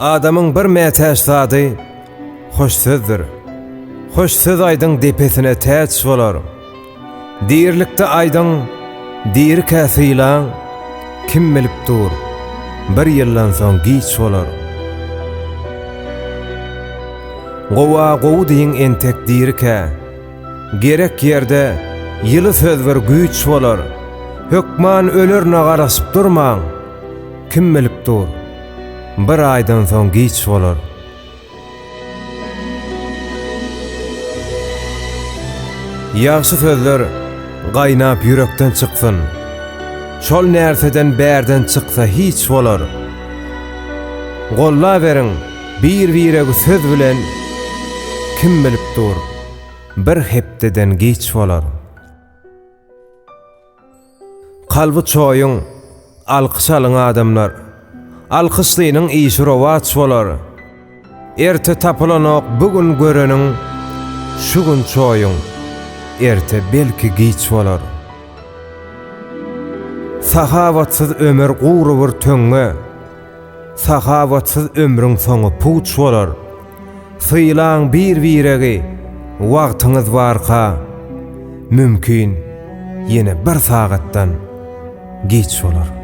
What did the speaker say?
Adamyň bir mätäç zady hoş sözdür. Hoş söz aýdyň depesine täç bolar. Dirilikde aýdyň, dirikä sylaň, kim bilip dur, bir ýyldan soň giç bolar. Gowa gowy diýiň entek dirikä, gerek ýerde ýyly söz bir güýç bolar. Hökman ölerine garaşyp durmaň, kim bilip dur, bir aýdan soň giç bolar. Ýagşy sözler gaýnap ýürekden çyksyn. Şol närseden bärden çyksa hiç bolar. Gollaberiň bir-biregi söz bilen kim bilip dur, bir hepdeden giç bolar. Kalby çoýuň, alkyş alyň adamlar. Alkyşlynyň işi rowaç bolar. Erte tapylanok bu gün göreniň, şu gün çoýuň, erte belki giç bolar. Sahawatsyz ömür gury bir töňňe. Sahawatsyz ömrüň soňy puç bolar. Sylaň bir-biregi wagtyňyz barka, mümkin ýene bir sagatdan giç bolar.